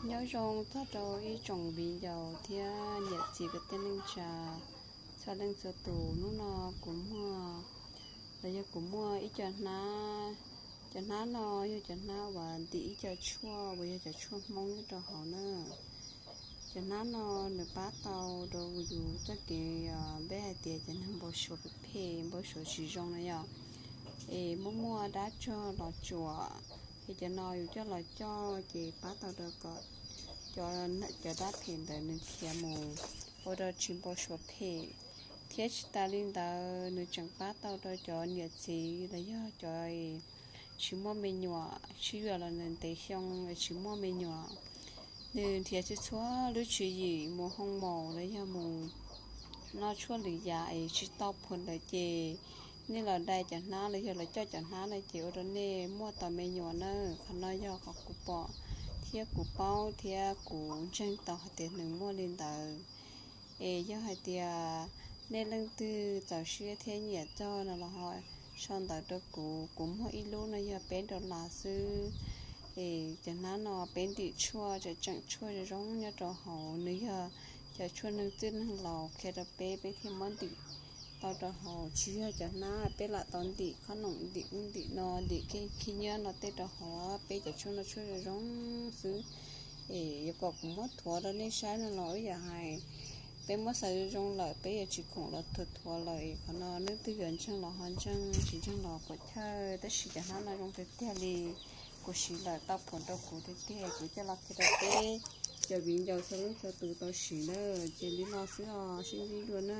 Nyob zoo txog rau ib tsoom viv ncaus thiab niam txiv kwv tij neej tsa txhua leej txhua tus. Hnub no kuv muaj, los yog kuv muaj ib co hnab. Cov hnab no yog cov hnab uas ntim ib co tshuaj uas yog cov tshuaj Hmoob nyob rau hauv na. Cov hnab no nws pab tau rau yus txoj kev, peb hais tias cov neeg npau suav phem phem, npau suav tsis zoo na yom, es muaj muaj dab tsog los tsuam, ces cov no yus coj los coj ces pab tau rau kom cov, cov dab phem ntawd nws khiav mus, ua rau tsis npau suav phem. Thiab tsis tas li ntawd nws tseem pab tau rau cov niam txiv los yog cov tsis muaj me nyuam, sib yuav los ntev xyoo es tsis muaj me nyuam. Nws nrhiav txhua txhua lub tswv yim mus hoo maum los yog mus noj tshuaj lwm yam es tsis tau phua ntawd ces nej los dai cov hnab los yog los coj cov hnab no ces ua rau nej muaj tau me nyuam na. Qhov no yog qhov kuv pom thiab kuv paub thiab kuv ntseeg tau hais tias nws muaj li ntawd. Es yog hais tias nej leej twg txaus siab thiab nyiam txog no los ho sau ntawv rau kuv, kuv muag ib lub no yog peb dollar xwb. Es cov hnab no peb ntim tshuaj tseem tseem tshuaj zoo zoo nyob rau hauv, nws yog cov tshuaj neeg txwj neeg laus qhia rau peb, peb thiaj muab ntim tau rau hauv. Tsis yog cov hnab peb lam tau ntim khob noom, ntim ub ntim no, ntim khib nyiab no tej rau hauv, peb cov tshuaj no tshuaj zoo zoo xwb. Es yuav kom kuv muab thuav rau nej saib no los wb yam hais, peb muab xaws zoo zoo lawm peb yuav tsis khoom los thuav thuav lawm. Es qhov no leej twg yuav ntseeg los ho ntseeg, tsis ntseeg los puam chawj, tab sis cov hnab no zoo tiag tiag li. Kuv siv lawm tau phua rau kuv tiag tiag, kuv coj los qhia rau peb cov viv ncaus txhua leej txhua tus tau siv na. Ces li no xwb os, sib ntsib dua na.